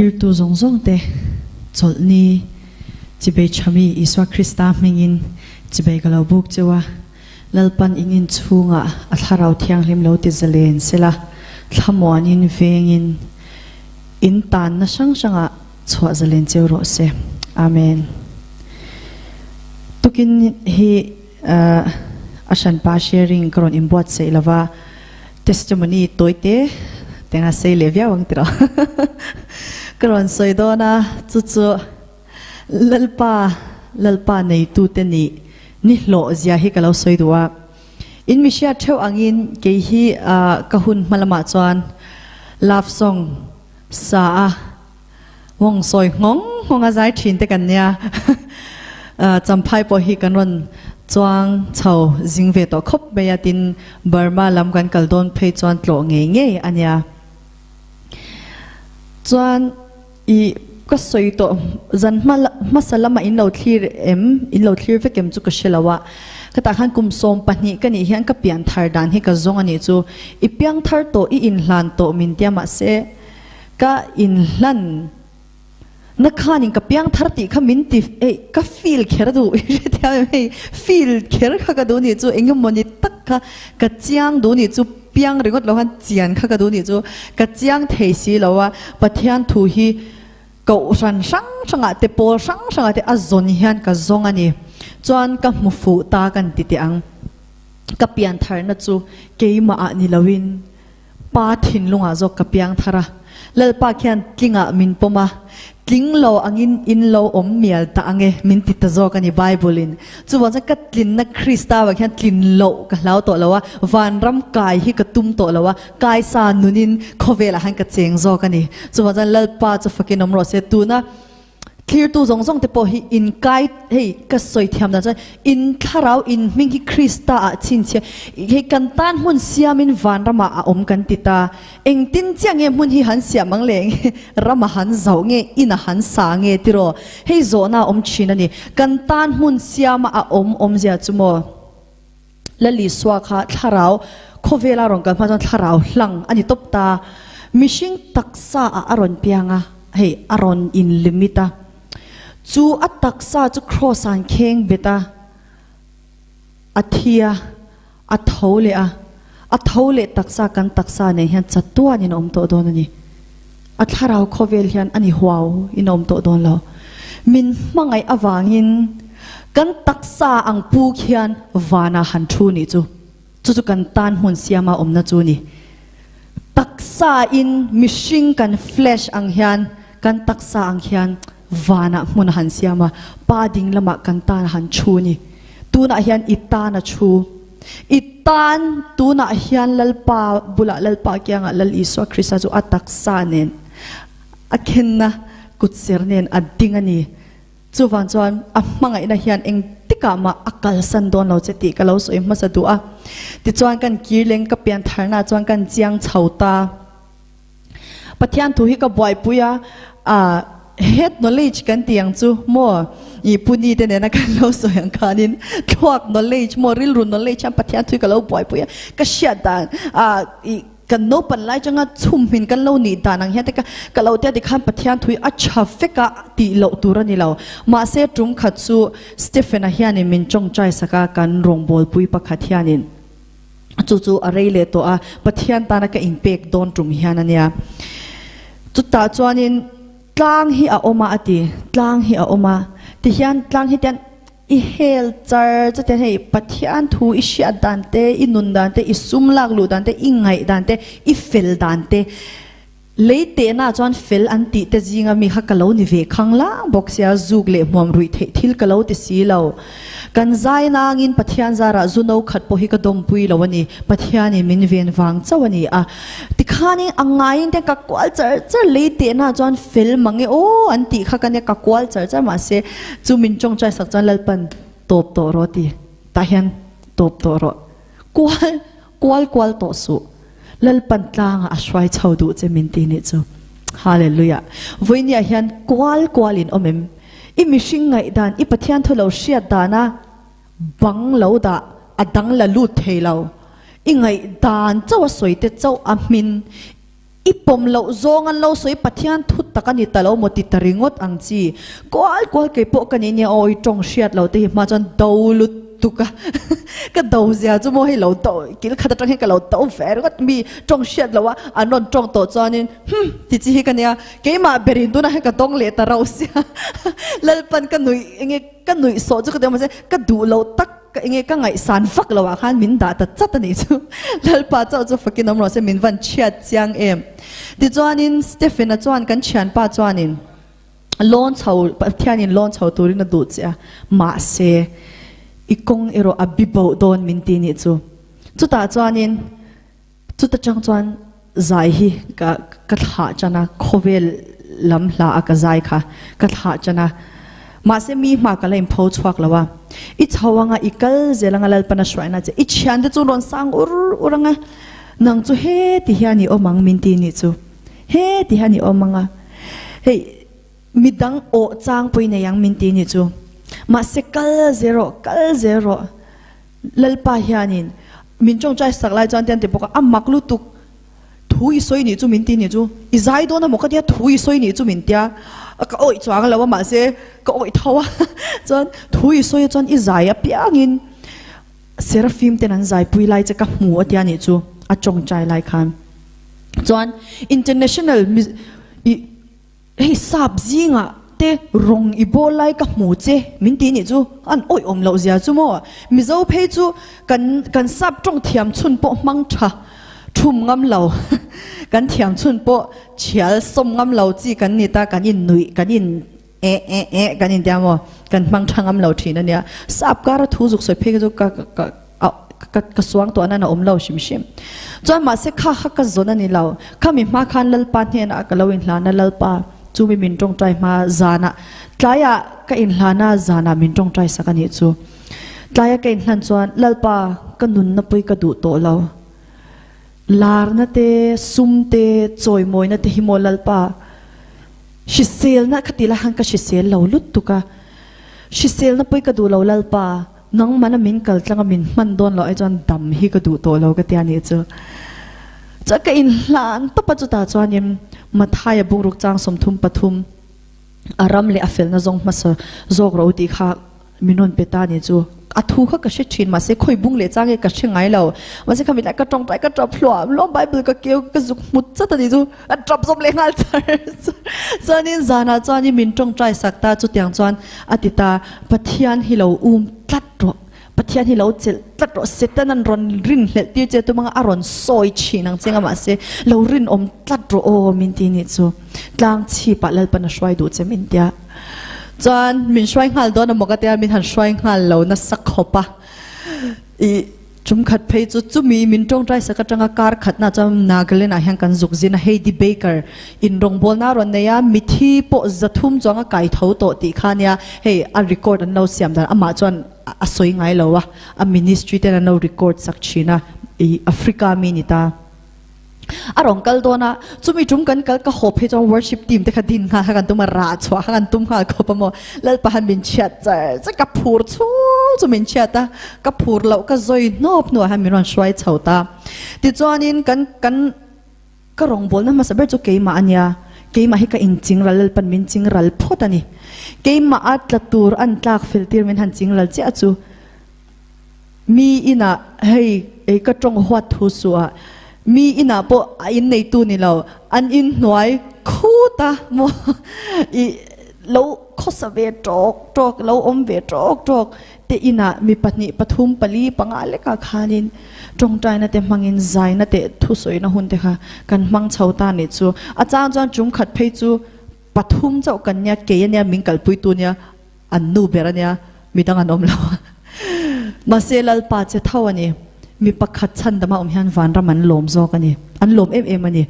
Thlirtu zawng zawngte chawlhni chibei thami Isua Krista hmingin chibei ka lo buk cheu a, Lalpan in inchhungah a Thlarau Thianghlim lo ti zalen sela, thlamuanin vengin in tanna hrang hrangah chhuah zalen cheu rawh se. Amen. Tukin hi a hranpa sharing ka rawn inbuatsaih lova, Testimony tawi te tenga sei leh viau ang tiraw ka rawn sawi dawn a, chu chu Lalpa Lalpa neitu te nih ni hlawh zia hi ka lo sawi duh a. In mi hriat theuh angin kei hi ka hun hma lamah chuan love song sa a Wong sawi nghawng nghawng a zai thin te kan nia. Champhai pawh hi kan rawn chuang chho zing ve tawh khawp mai a, tin Burma lam kan kal dawn phei chuan tlawh ngei ngei a nia. Chuan i ka sawi tawh zan hma hmasa lama in lo thlir em, in lo thlir vek em chu ka hre lo a. Ka tah khan kum 12 ka nih hian ka pian thar dan hi ka zawng a nih chu. I piang thar tawh i inhlan tawh min tia mahse Ka inhlan na khanin ka piang thar tih kha min ti ei ka feel kher duh i hrethiam em hei feel kher kha ka duh nih chu engemaw ni tak kha ka chiang duh nih chu piang ringawt lo khan chian kha ka duh nih chu ka chiang thei si lo a Pathian thu hi kohhran hrang hrangah te pawl hrang hrangah te a zawn hian ka zawng a ni chuan ka hmu fuh ta kan ti teh ang ka pian tharna chu keimah ah ni loin Pa thinlungah zawk ka piang thar a, Lalpa khian tlingah min pawm a, tling lo angin in lo awm mial ta ange min ti ta zawk a ni Bible in. Chuvang chuan ka tlinna Krista vang hian tlin loh ka hlau tawh lo a, vanram kai hi ka tum tawh lo a, kaisa nunin khawvelah hian ka cheng zawk a ni. Chuvang chuan Lalpa chu fakin awm rawh se. Tuna. Thlirtu zawng zawng te pawh hi inkai, hei ka sawi thiam dan chuan in thlarau in hming hi Krista ah chhinchhiah, hei kan tan hmun siamin vanramah a awm kan ti ta. Engtin chiah nge hmun hi han siam ang le, ram a han zauh nge, in a han sa nge tiraw? Hei zawhna a awm thin a ni. Kan tan hmun siama a awm awmzia chu maw? Lalisua kha thlarau khawvela rawn kal hma chuan thlarau hlang a ni tawp ta. Mihring taksa ah a rawn piang a, hei a rawn in limit a. Chu a taksa chu cross ah an kheng bet a, a thi a, a tho leh a, a tho leh taksa kan taksa nen hian chatuan in a awm tawh dawn a ni. A thlarau khawvel hian a ni huau in a awm tawh dawn lo. Min hmangaih avangin kan taksa ang pu khian vanah han thu nih chu. Chu chu kan tan hmun siama awmna chu ni. Taksa in mihring kan flesh ang hian kan taksa ang hian vanah hmun a han siam a, Pa ding lamah kan tan a han thu ni. Tunah hian i tan a thu. I tan tunah hian Lalpa bulah Lalpa kiangah Lal Isua Krista chu a taksa nen a khenna kutser nen a ding a ni. Chuvang chuan a hmangaihna hian engtikah mah a kalsan dawn lo che tih ka lo sawi hmasa duh a. Tichuan kan kir leng ka pian tharnaah chuan kan chiang chho ta. Pathian thu hi ka buaipui a, ah head knowledge kan tih ang chu maw ih puni te nena kan lo sawi ang khanin thluak knowledge maw rilru knowledge hian Pathian thu hi ka lo buaipui a, ka hriat dan ah ih kan naupan lai changa chhumhmin kan lo nih dan ang hian te ka ka lo tia tikhan Pathian thu hi a tha vek a tih loh tur a ni lo. Mahse tum khat chu Stephen-a hianin min tawngtai sak a kan rawngbawlpui pakhat hianin. Chu chu a rei leh tawh a, Pathian tana ka inpek dawn tum hian a nia. Chutah chuanin tlang hi a awm a a ti, tlang hi a awm a. Tihian tlang hi tian i hel char chutiang hei Pathian thu i hriat dan te, i nun dan te, i sum lak luh dan te, i ngaih dan te, i fel dan te, Lei tehna chuan fel an tih te zinga mi kha ka lo ni ve khang lang bawk sia, zuk leh hmuam ruih theih thil ka lo ti si lo. Kan zai nangin Pathian zarah zu no khat pawh hi ka dawmpui lo a ni, Pathianin min ven vang chauh a ni a. Tikhanin a ngaiin te ka kual char char, lei tehna chuan fel mang e aw an tih kha ka nia, ka kual char char mahse chu min tawngtai sak chuan Lalpan tawp tawh rawh ti, tah hian tawp tawh rawh, kual kual kual tawh suh. Lalpan tlangah a hruai chho duh che min ti nih chu. Hallelujah. Vawinia hian kual kual in awm em? I mihring ngaihdan, i Pathian thu lo hriat dana bang lo dah a dang la lut thei lo. I ngaihdan chauh a sawi te chauh a hmin. I pawm loh zawng an lo sawi Pathian thu tak a ni ta lo maw ti ta ringawt ang chi. Kual kual kei pawh ka nih nia aw i tawng hriat lo te hi hma chuan do lutuk a ka do zia chu maw hei lo do kil khat atang hian ka lo do ve ringawt mi tawng hriat loh a an rawn tawng tawh chuanin hum ti chi hi ka nia keimah berin tunah hian ka dawng leh ta rauh sia Lalpan ka nuih enge ka nuih sawh chu ka ti a mahse ka duh loh tak Ka enge ka ngaihsan vak lo ah khan min dah ta chat a nih chu. Lalpa chauh chu fakin awm rawh se min van chhiat chiang em. Tichuanin Stephen-a chuan kan thianpa chuanin lawn chho Pathianin lawn chho turin a duh che a, mahse i kawng erawh a bi boh dawn min ti nih chu. Chutah chuanin Chuta chang chuan zai hi ka ka thlah chan a, khawvel lam hla a ka zai kha ka thlah chan a. Mahse mi hma ka la inpho chhuak lo a. I chho anga i kal zel anga Lalpana hruaina che i thiante chu rawn sang ur ur anga nang chu heti hian i awm ang min ti nih chu. Heti hian i awm anga hei midang awh chang pawh i nei ang min ti nih chu. Mahse kal zel rawh kal zel rawh. Lalpa hianin min tawngtai sak lai chuan tian ti bawk a, a mak lutuk, thu i sawi nih chu min ti nih chu, i zai dawn amaw ka tia thu i sawi nih chu min tia, ka awih chuang lo a mahse ka awih tho a, chuan thu i sawi a chuan i zai apiangin Seraphim ten an zaipui lai che ka hmu a tia nih chu a tawngtai lai khan chuan international i Hei sap zingah te rawng i bawl lai ka hmu che min ti nih chu an awih awm loh zia chu maw? Mizo phei chu kan kan sap tawng thiam chhun pawh hmang tha thum ngam lo kan thiam chhun pawh thial sawm ngam lo chi kan ni ta kan in nuih kan in eh eh eh kan in tia maw kan hmang tha ngam lo thin a nia sap kara thu zuk sawi phei kha chu ka ka A ka ka suang tawh nan a awm lo hrim hrim. Chuan mahse kha kha ka zawn a ni lo. Khami hma khan Lalpa hnenah ka lo inhlan a, Lalpa chu mi min tawngtai hma zanah tlaiah ka inhlan a, zanah min tawngtai sak a nih chu. Tlaia ka inhlan chuan Lalpa ka nunna pui ka duh tawh lo. Larna te, sum te, chawimawina te hi maw Lalpa hriselna kha ti lai khan ka hrisel lo lutuk a. Hriselna pui ka duh lo Lalpa. Nangmana min kal tlang a min hman dawn loh ai chuan dam hi ka duh tawh lo ka tia nih chu. Chuan ka inhlan tawp a chutah chuanin Mathaia bungruk chang 33 a ram leh a felna zawng hmasa zawk ro tih kha min rawn pe ta nih chu. A thu kha ka hre thin mahse khawi bung leh chang nge ka hre ngai lo. Mahse kha mitlai ka tawngtai ka tap hluam hluam Bible ka keu ka zuk hmut chat a nih chu. A tap zawm leh nghal char char. Chuanin zanah chuanin min tawngtai sak ta chutiang chuan a ti ta, Pathian hi lo um tlat rawh, Pathian hi lo chelh tlat rawh, Satan an rawn rinhlelh tir che tum anga a rawn sawi thin ang che nga mahse lo rinawm tlat rawh aw min ti nih chu. Tlang chhipah Lalpan a hruai duh che min tia. Chuan min hruai nghal dawn amaw ka tia min han hruai nghal lo nasa khawp a. Ih Chumkhat phei chu chumi min tawngtai sak atanga kar khatna chuan Nagaland ah hian kan zuk zin a, Heidi Baker in rawngbawlna a rawn nei a, mithi pawh 300 chuang a kai tho tawh tih kha nia, hei a record an lo siam dan amah chuan a sawi ngai lo a, a ministry ten an lo record sak thin a, ih Africa mi ni ta. A rawn kal dawn a, chumi tum kan kal ka haw phei chuan worship team te kha din nghal kha kan tum a, rah chhuah kha kan tum nghal khawp a maw. Lalpa han min chhiat char char, ka phur chhung chu min chhiat a, ka phur loh ka zawi hnawp hnuah hian min rawn hruai chho ta. Tichuanin kan kan ka rawngbawlna hmasa ber chu keimah a nia, keimah hi ka inchingral Lalpan min chingral phawt a ni. Keimah a tla tur an tlak fel tir min han chingral chiah chu. Mi inah hei ei ka tawng huat thu suh a, mi inah pawh a inneitu ni lo, an inhnuai khut a maw i lo khawsa ve tawk tawk, lo awm ve tawk tawk te inah mi pahnih pathum pali panga lekah khanin tawngtaina te hmangin zaina teh thusawina hun te kha kan hmang chho ta nih chu. A chang chuan chungkhat phei chu pathum chauh kan nia, kei ania min kalpuitu nia. An nu ber a nia, midang an awm lo a. Mahse Lalpa che tho a ni. Mi pakhat chhandama awm hian vanram an lawm zawk a ni. An lawm em em a ni.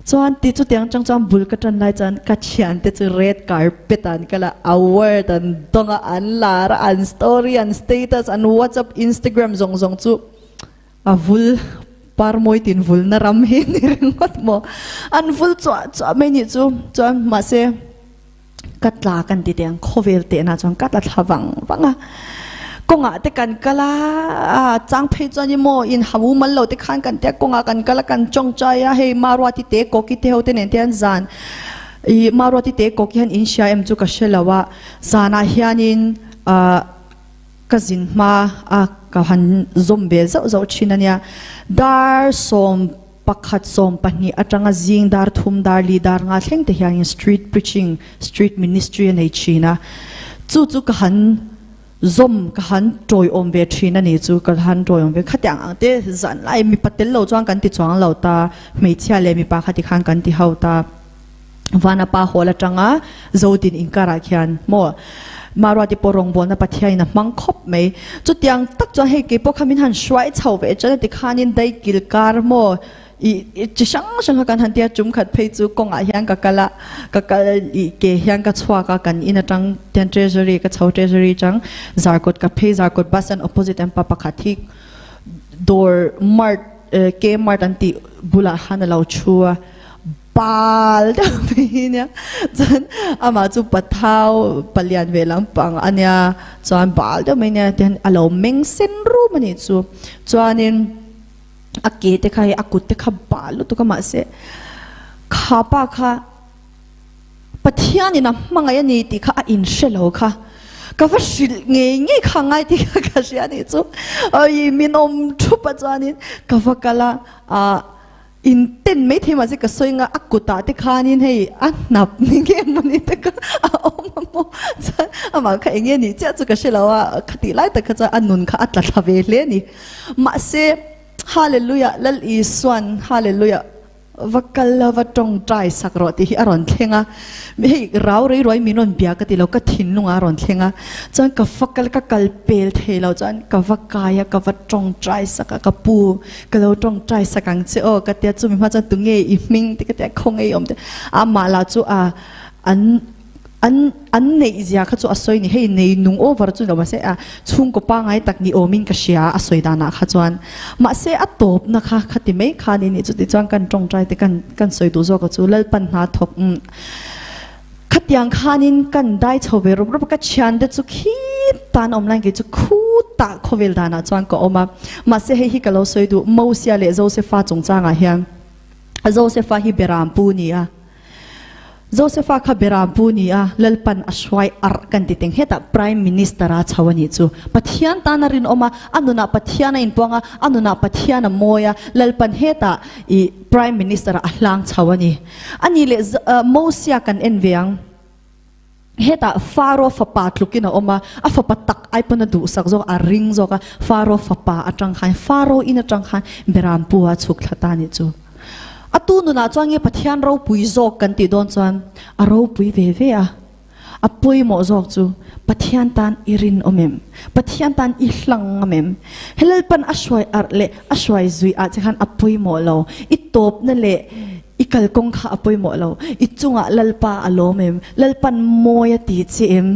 Chuan ti chutiang chang chuan bul ka tan lai chuan ka thiante chu red carpet ah an kal a, award an dawng a, an lar a, an story, an status, an WhatsApp, Instagram zawng zawng chu a vul par mawi tin vulna ram hi ni ringawt maw. An vul chuah chuah mai nih chu. Chuan mahse. Ka tla kan ti teh ang, khawvel tehna chuan ka tla thla vang vang a. Kawngah te kan kal a, a chang phei chuan i maw in ha mumal lo te khan kan tia kawngah kan kal a kan tawngtai a, hei Maruati te Koki te ho te nen te hian zan i Maruati te Koki hian in hria em chu ka hre lo a, zanah hianin ah ka zin hma a ka han zawm ve zauh zauh thin a nia, dar sawm. Pakhat 12 atanga zing dar thum dar li dar nga thleng te hianin street preaching, street ministry a nei thin a. Chu chu ka han zawm, ka han tawiawm ve thin a ni chu, ka han tawiawm ve. Khatiang ang te zan lai mipa tel lo chuan kan ti chuang lo ta, hmeichhia leh mipa khati khan kan ti ho ta. Vanapa Hall atanga Zodin inkarah khian maw Maruati pawh rawngbawlna Pathianin a hmang khawp mai. Chutiang tak chuan hei keipawh kha min han hruai chho ve chuan a tikhanin daikil kar maw ih chi hrang hrang kha kan han tia tum khat phei chu kawngah hian ka kal a, ka kal ih ke hian ka chhuak a kan in atang tian Treasury ka chho Treasury atang Zarkawt ka phei Zarkawt bus stand opposite an pa pakhat hi dawr mart K-mart an tih bulah khan a lo thu a. Pal deuh mai hi nia chuan amah chu pathau palian ve lampang a nia chuan bal deuh mai nia tihian a lo meng sen rum a nih chu chuanin a ke te kha hei a kut te kha bal lutuk a mahse kha pa kha Pathianin a hmangaih a ni tih kha a inhre lo kha ka va hrilh ngei ngei kha ngai tih kha ka hria a nih chu awii min awm thup a chuanin ka va kal a ah. In ten mai thei mahse ka sawi nga a kutah te khanin hei a hnap ni nge mawni te kha a awm a maw chuan amah kha eng nge nih chiah chu ka hre lo a khatih lai tak kha chuan a nun kha a tla thla ve hle a ni. Mahse Hallelujah Lal Isuan Hallelujah va kal la va tawngtai sak rawh tih hi a rawn thleng a hei rau rei ruai min rawn bia ka ti lo ka thinlungah a rawn thleng a chuan ka va kal ka kal pel thei lo chuan ka va kai a ka va tawngtai sak a ka pu Ka lo tawngtai sak ang che aw ka tia chumi hma chuan tunge i hming te ka tia khawnge i awm te amah lah chu a an an an neih zia kha chu a sawi ni hei nei nung over chu ni lo mahse a chhungkaw pangai tak ni awmin ka hria a sawi danah kha chuan mahse a tawpna kha khati mai kha ni nih chuti chuan kan tawngtai te kan kan sawi duh zawk a chu Lalpan hna thawk Khatiang khanin kan dai chho ve rup rup a, ka thiante chu khit tan awm lai kei chu khutah khawvel danah chuan ka awm a. Mahse hei hi ka lo sawi duh, Mosia leh Josefa chungchangah hian Josefa hi Beram pu ni a, Josefa kha Beram pu ni a, Lalpan a hruai arh kan ti teng hetah Prime Minister a chho a nih chu. Pathian tan a rinawm a, a nunah Pathian a inpuang a, a nunah Pathian a mawi a, Lalpan hetah i Prime Minister a hlang chho a ni. A nih leh Mosia kan en ve ang. Hetah Faro fapa tlukin a awm a, a fapa tak ai pawn a duhsak zawk, a ring zawk a, Faro fapa atang khan, Faro in atang khan Berampu a chhuk thla ta a nih chu. A tu nunah chuan nge Pathian ropui zawk kan tih dawn chuan a ropui ve ve a. A pawimawh zawk chu Pathian tan i rinawm em? Pathian tan i hlang ngam em? He Lalpan a hruai arh leh a hruai zui ah che khan a pawimawh lo. I tawpna leh i kalkawng kha a pawimawh lo. I chungah Lalpa a lawm em? Lalpan mawi a ti che em?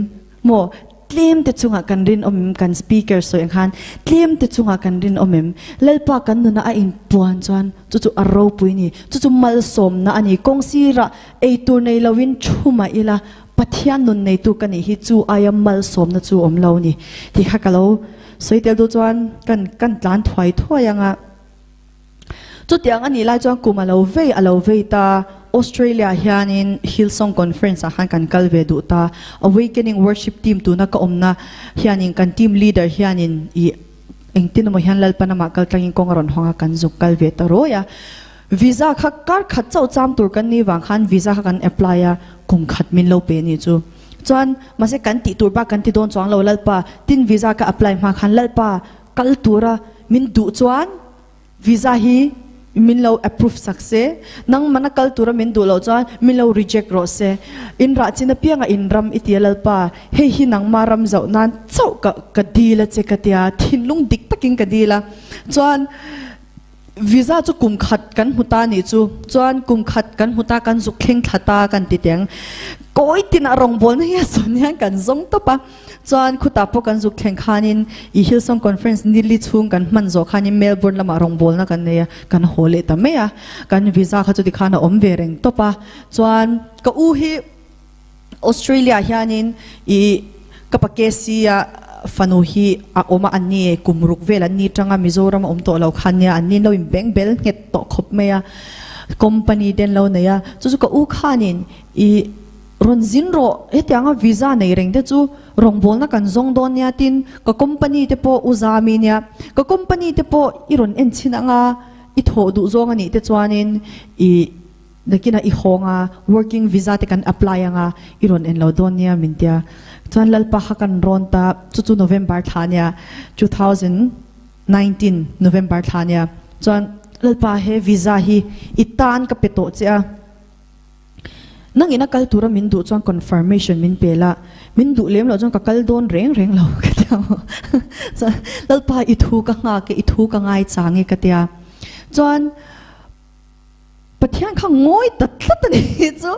Maw? Tlem te chungah kan rinawm em? Kan speaker sawi ang khan tlem te chungah kan rinawm em? Lalpa kan nunah a inpuan chuan chu chu a ropui a ni. Chu chu malsawmna a ni. Kawng sirah Eitur nei loin thu mah ila, Pathian nun neitu ka nih hi chu aia malsawmna chu awm lo ni tih kha ka lo sawi tel duh chuan kan kan tlan thuai thuai ang a. Chutiang a nih lai chuan kum a lo vei a lo vei ta, Australia hianin Hillsong Conference ah khan kan kal ve duh ta, Awakening Worship Team tuna ka awmna hianin kan team leader hianin ih engtin emaw hian Lalpan amah kal tlangin kawng a rawn hawng a kan zuk kal ve ta rawi a. Visa kha kar khat chauh cham tur kan nih vang khan visa kha kan apply a, kum khat min lo pe nih chu. Chuan mahse kan tih tur bak kan ti dawn chuang lo Lalpa, tin visa ka apply hma khan Lalpa kal tura min duh chuan visa hi min lo approve sak se, nangmana kal tura min duh loh chuan min lo reject rawh se. In rah chin apianga in ram i ti a Lalpa, hei hi nangma ram zauh nan chauh ka ka dil a che ka tia, thinlung dik takin ka dil a. Chuan. Visa chu kum khat kan hmu ta nih chu. Chuan kum khat kan hmu ta kan zuk thleng thla ta kan ti teng. Kawi tinah rawngbawlna hi a sawn hian kan zawng tawp a. Chuan khutah pawh kan zuk thleng khanin i Hillsong Conference nili chhung kan hman zawh khanin Melbourne lamah rawngbawlna kan nei a, kan haw leh ta mai a. Kan visa kha chuti khan a awm ve reng tawp a. Chuan ka u hi Australia hianin i ka pa KC a. fanu hi a awm a, an ni kum ruk vel an ni tanga Mizoram a awm tawh lo khan nia an ni lo inbeng bel nghet tawh khawp mai a, company te an lo nei a, chu chu ka u khanin i rawn zin rawh hetianga visa nei reng te chu rawngbawlna kan zawng dawn nia tin ka company te pawh u zami nia ka company te pawh i rawn en chhin anga i thawh duh zawng a nih te chuanin i Nakinah i hawng a, working visa te kan apply anga i rawn en lo dawn nia min tia. Chuan Lalpa kha kan rawn ta, chu chu November thla ania, 2019 November thla ania. Chuan Lalpa he visa hi i tan ka pe tawh che a, nangin a kal tura min duh chuan confirmation min pe la, min duh lem loh chuan ka kal dawn reng reng lo ka tia maw. Chuan Lalpa i thu ka nghak e, i thu ka ngaichang e ka tia. Chuan. Pathian kha ngawi ta tlat a ni chu,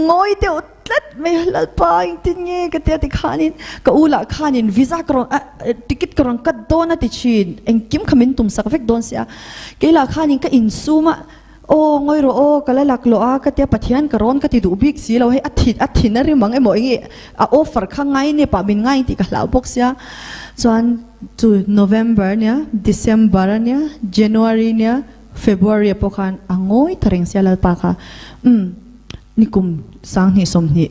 ngawi deuh tlat mai a, Lalpa engtin nge ka tia tikhanin ka u lah khanin visa ka rawn ticket ka rawn cut dawn a ti thin, engkim kha min tum sak vek dawn sia, kei lah khanin ka insum a, aw ngawi rawh aw ka la lak loh a ka tia Pathian ka rawn ka ti duh bik si lo hei a thin a thin a rim ang emaw enge a offer kha ngai nep ah min ngai tih ka hlau bawk sia, chuan chu November ania December ania January ania. February ah pawh khan a ngawi ta reng sia Lalpa kha umm nikum 2020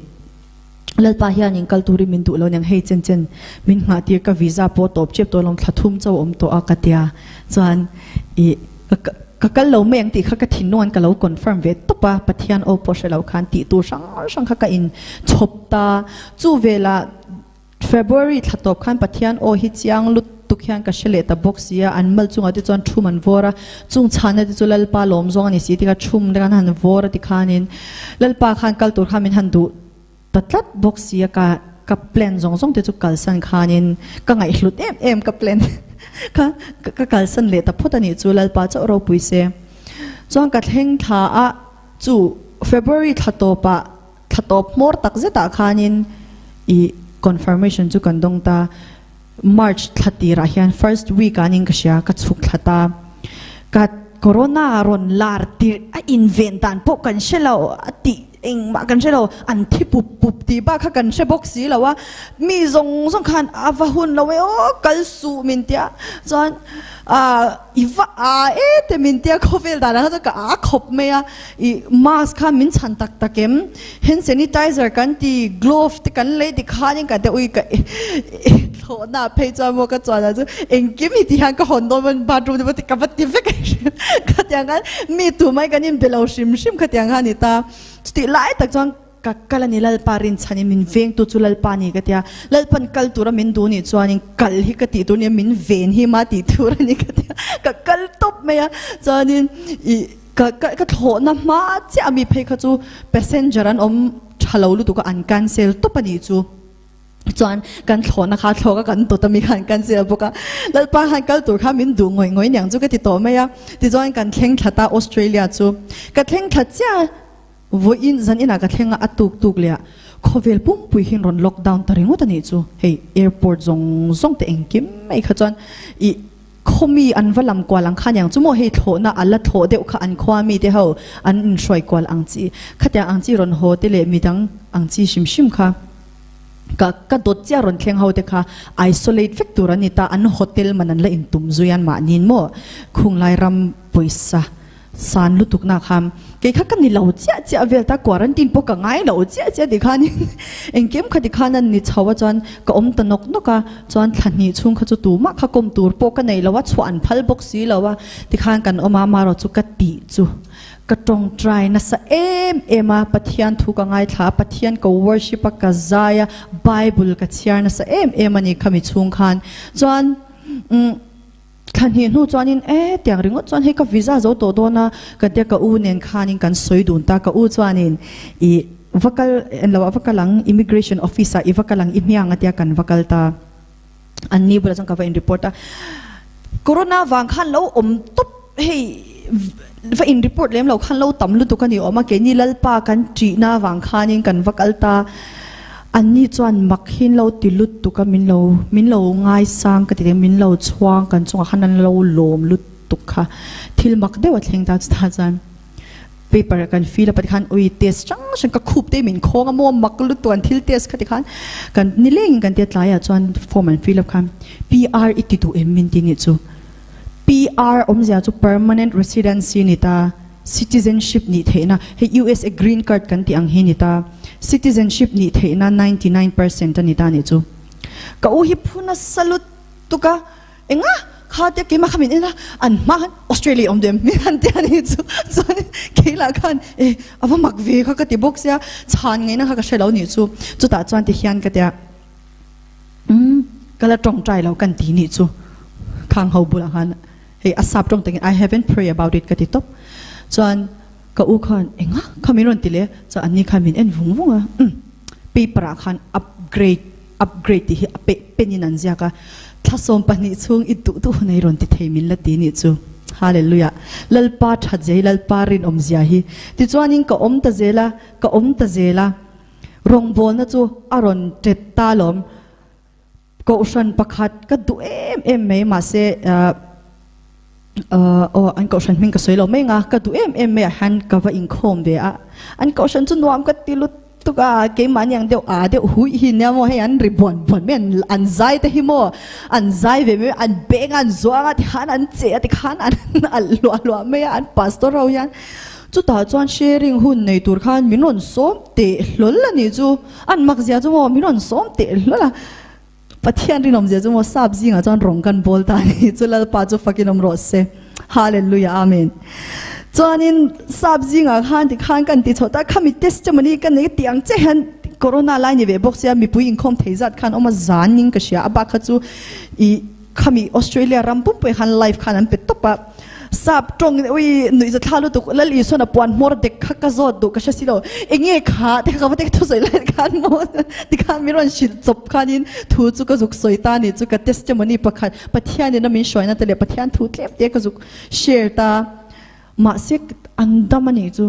Lalpa hianin kal turin min duh lo niang hei chen chen min nghah tir ka visa pawh tawp chep tawh lawm thla thum chauh awm tawh a ka tia chuan ih ka kal lo mai ang tih kha ka thinlung an ka lo confirm ve tawp a Pathian aw pawh hre lo khan tih tur hrang hrang kha ka in chhawp ta chu velah February thla tawp khan Pathian aw hi chiang lutuk hian ka hre leh ta bawk si a, an mal chungah te chuan thum an vawr a, chung chhanna te chu Lalpa lawm zawng a ni si tikha thum te khan han vawr a tikhanin Lalpa khan kal tur khan min han duh ta tlat bawk si a, ka ka plan zawng zawng te chu kalsan khanin ka ngaihhlut em em ka plan kha ka kalsan leh ta phawt a nih chu Lalpa chauh ropui se. Chuan ka thleng thla a chu February thla tawpah Thla tawp hmawr tak zetah khanin i confirmation chu kan dawng ta. March thla tirah hian first week ah nin ka hria, ka chhuk thla ta. Ka corona rawn lar tirh a inven dan pawh kan hre lo, a tih engmah kan hre lo, an thi pup pup tih bak kha kan hre bawk si lo a. Mi zawng zawng khan a va hun lo e aw, kal suh min tia. Chuan ah i va a e te min tia khawvel danah kha chuan ka a khawp mai a. I mask kha min chhan tak tak em? Hand sanitizer kan ti, glove te kan lei ti khanin ka te ui ka thlawhna ah phei chuan maw ka chuan ah chu engkim hi ti hian ka hawn dawn maw bathroom te pawh ti ka va ti vek a hrim khatiang khan mi tumai kan inbe lo hrim hrim khatiang kha a ni ta. Chutih lai tak chuan Ka kal a ni Lalpa rinchhanin min vengtu chu Lalpa a ni ka ti a, Lalpan kal tura min duh nih chuanin kal hi ka tih tur a ni a, min ven hi mah tih tur a ni ka ti a, ka kal tawp mai a, chuanin ih ka ka ka thlawhna hma chiah ami phei kha chu passenger an awm tha lo lutuk a an cancel tawp a nih chu. Chuan kan thlawhna kha thlawk a kan dawt ami khan cancel bawk a, Lalpa khan kal tur kha min duh ngawih ngawih niang chu ka ti tawh mai a, tichuan kan thleng thla ta Australia chu ka thleng thla chiah a. Vawiin zan inah ka thleng a, a tuk tuk leh ah khawvel pumpui hian rawn lockdown ta ringawt a nih chu. Hei airport zawng zawng te engkim mai kha chuan ih khawmi an va lam kual ang kha aniang chu maw hei thlawhna a la thlawh deuh kha an khua mi te ho an inhruai kual ang chi khatiang ang chi rawn haw te leh midang ang chi hrim hrim kha ka ka dawt chiah rawn thleng ho te kha isolate vek tur an ni ta an hotel man an la intum zui an mahniin maw khunglai ram pawisa San lutuk na khan kei kha ka ni lo chiah chiah vel ta quarantine pawh ka ngai lo chiah chiah ti khan engkim kha ti khan an ni chho a chuan ka awm ta nawk nawk a chuan thla hnih chhung kha chu tumah kha kawm tur pawh ka nei lo a chhuah an phal bawk si lo a ti khan kan awm a amarawh chu ka tih chu ka tawngtai nasa em em a Pathian thu ka ngaithla a Pathian ka worship a ka zai a bible ka chhiar nasa em em a ni khami chhung khan chuan umm Thla hnih hnu chuanin e tiang ringawt chuan hei ka visa zo tawh dawn a, ka tia ka u nen khanin kan sawi dun ta, ka u chuanin i va kal en lo ah va kal ang immigration office ah i va kal ang i hmiang a tia kan va kal ta, an ni bulah chuan ka va in report a, corona vang khan lo awm tawp hei va in report lem lo khan lo tam lutuk a ni awm a, keini Lalpa kan ṭihna vang khanin kan va kal ta. Anni chuan mak hi lo ti lutuk a, min lo min lo ngaisang ka ti thei, min lo chhuang kan chungah khan an lo lawm lutuk kha thil mak deuh a thleng ta chutah chuan. Paper kan fill up a tikhan ui test hrang hrang ka khup te min khawng a maw mak lutuk an thil test kha tikhan kan nileng in kan tia tlaiah chuan form an fill up khan PR i ti duh em min ti nih chu PR awmzia chu permanent residency ni ta citizenship nih theihna hei USA green card kan tih ang hi ni ta citizenship nih theihna 99% a ni ta nih chu ka u hi phu nasa lutuk a. Enga? Kha tia keimah kha min en a, an hma khan Australia awm duh em? Min han ti a nih chu. Chuan keilah khan e a va mak ve kha ka ti bawk sia, chhan ngaihna kha ka hre lo nih chu. Chutah chuan ti hian ka tia, umm ka la tawngtai lo kan ti nih chu. Khang ho bulah khan hei a sap tawng takin I haven't pray about it ka ti tawp. Chuan ka u khan enga? Kha min rawn ti leh a, chuan anni khan min en vung vung a, umm paper ah khan upgrade Upgrade tih hi a peh pen in an ziak a, thla 12 chhung i duh duh hun ei rawn ti thei min la ti nih chu. Hallelujah! Lalpa that zia hi, Lalpa rinawm zia hi. Tichuanin ka awm ta zel a, ka awm ta zel a, rawngbawlna chu a rawn tet ta alawm. Kohhran pakhat ka duh em em mai mahse aw an kohhran hming ka sawi lo mai anga ka duh em em mai ah hian ka va inkhawm ve a, an kohhran chu nuam ka ti lut. Tuk a, keimahni ang deuh aa deuh huih hi nia maw hei an ri buan buan mai an an zai te hi maw an zai ve mai an beng a an zuang a tikhan an che a tikhan an alh hluah hluah mai a an pastor ho hian chutah chuan sharing hun nei tur khan min rawn sawm teh hlawl a nih chu an mak zia chu maw min rawn sawm teh hlawl a. Pathian rinawmzia chu maw sap zingah chuan rawng kan bawl ta a ni chu Lalpa chu fakin awm rawh se. Hallelujah Amen. Chuanin sap zingah khan tikhan kan ti chho ta khami testimony ka nei tih ang che hian corona lai ni ve bawk sia mipui inkhawm thei zat khan awm a zan in ka hria a bak kha chu i Khami Australia ram pumpui khan live khan an pe tawp a, sap tawng in ui nuihza thla lutuk Lal Isuan a puan hmawr dek kha ka zawt duh ka hre si lo, enge kha te kha ka va tek thusawi lai khan maw tikhan min rawn hrilh chawp khanin thu chu ka zuk sawi ta ni chu ka testimony pakhat Pathian in a min hruaina te leh Pathian thu tlem te ka zuk share ta mahse an dam a nih chu.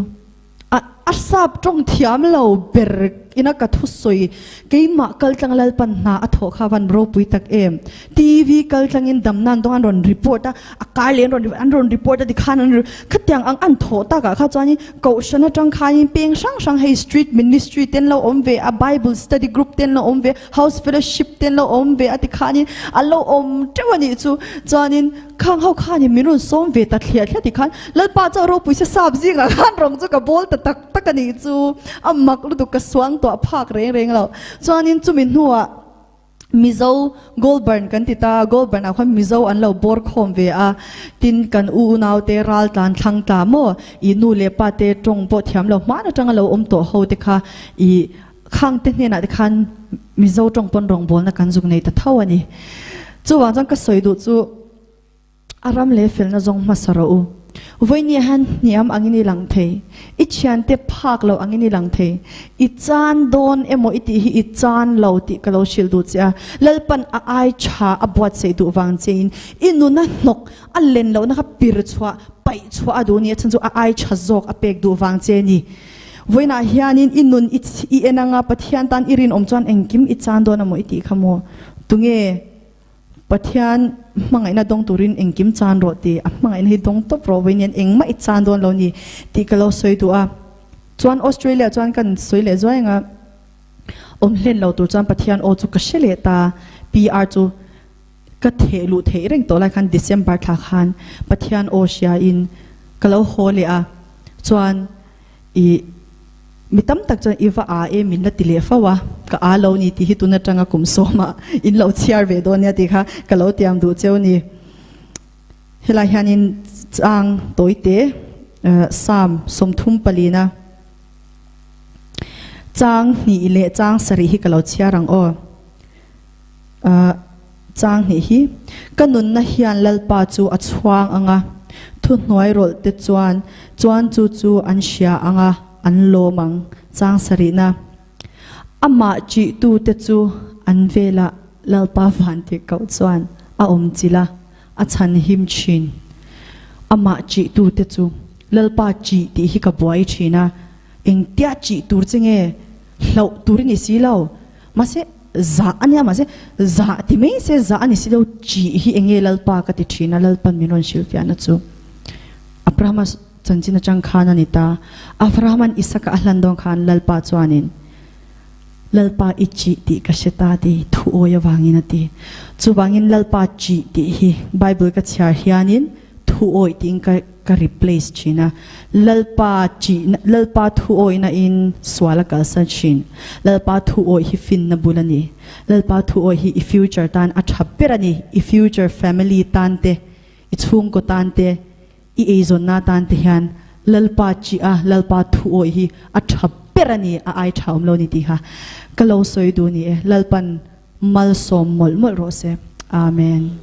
A a sap tawng thiam lo ber ina ka thusawi keimah kaltlang Lalpan hna a thawh kha van ropui tak em. TV kaltlangin damna an dawng an rawn report a, a kar leh an rawn an rawn report a tikhan an khatiang ang an thawh takah kha chuanin kohhran atang khanin peng hrang hrang hei street ministry te an lo awm ve a, bible study group te an lo awm ve a, house fellowship te an lo awm ve a tikhanin a lo awm teuh a nih chu. Chuanin Khang ho khanin min rawn sawm ve ta thliah thliah ti khan Lalpa chu a ropui se sap zingah khan rawng chu ka bawl ta tak tak a nih chu a mak lutuk ka suang tuah phak reng reng lo. Chuanin chumi hnuah Mizo Goulburn kan ti ta, Goulburn ah khuan Mizo an lo bawr khawm ve a, tin kan u unaute ral tlan thlang tla maw i nu leh pa te tawng pawh thiam lo hman atanga lo awm tawh ho te kha i Khang te hnenah te khan Mizo tawng pawn rawngbawlna kan zuk nei ta tho a ni. Chuvang chuan ka sawi duh chu a ram leh felna zawng hmasa rawh u. Vawinia hian hniam angin i lang thei, i thiante phak lo angin i lang thei, i chan dawn emaw i tih hi i chan lo tih ka lo hrilh duh che a. Lalpan a ai tha a buatsaih duh vang chein i nuna hnawk a len lohna kha pir chhuah, paih chhuah a duh ni a chhan chu a ai tha zawk a pek duh vang che a ni. Vawiinah hianin i nun i i en anga Pathian tan i rinawm chuan engkim i chan dawn amaw i tih kha maw? Tunge Pathian hmangaihna dawng turin engkim chan rawh tih a hmangaihna hi dawng tawp rawh vawiin hian engmah i chan dawn lo ni tih ka lo sawi duh a. Chuan Australia chuan kan sawi leh zuai anga awm hlen lo tur chuan Pathian aw chu ka hre leh ta PR chu ka theh luh theih reng tawh lai khan December thla khan Pathian aw hriain ka lo haw leh a chuan I mi tam tak chuan i va aa e min la ti leh fo a, ka aa lo ni tih hi tun atanga kum sawma in lo chhiar ve dawn nia tih kha ka lo tiam duh cheu ni. Helai hianin chang tawite Psalm 34 chang hnih leh chang sarih hi ka lo chhiar ang aw. Chang hnih hi, Ka nunna hian Lalpa chu a chhuang ang a, thuhnuai rawlh te chuan chuan chu chu an hria ang a, an lawm ang. Chang sarihna, Amah ṭihtute chu an velah Lalpa vantirhkoh chuan a awm chilh a, a chhan him ṭhin. Amah ṭihtute chu Lalpa ṭih tih hi ka buai ṭhin a, engtia ṭih tur che nge hlauh tur i ni si lo. Mahse, zah a nia, mahse, zah ti mai se zah a ni si lo, ṭih hi eng nge Lalpa ka ti ṭhin a, Lalpan min rawn hrilhfiahna chu. Abrahama. Chanchin atang khan a ni ta. Abrahama'n Isaka a hlan dawn khan Lalpa chuanin, Lalpa i chih tih ka hre ta ti thu awi avangin a ti. Chuvangin Lalpa chih tih hi Bible ka chhiar hianin thu awi tiin ka ka replace thin a. Lalpa chih Lalpa thu awihna in sual a kalsan thin. Lalpa thu awi hi finna bul a ni. Lalpa thu awi hi i future tan a tha ber a ni. I future family tan te, i chhungkaw tan te, I eizawnna tan te hian Lalpa chih a, Lalpa thu awih hi a tha ber a ni, a ai tha awm lo ni tih kha ka lo sawi duh ni e. Lalpan malsawm mawlh mawlh rawh se. Amen.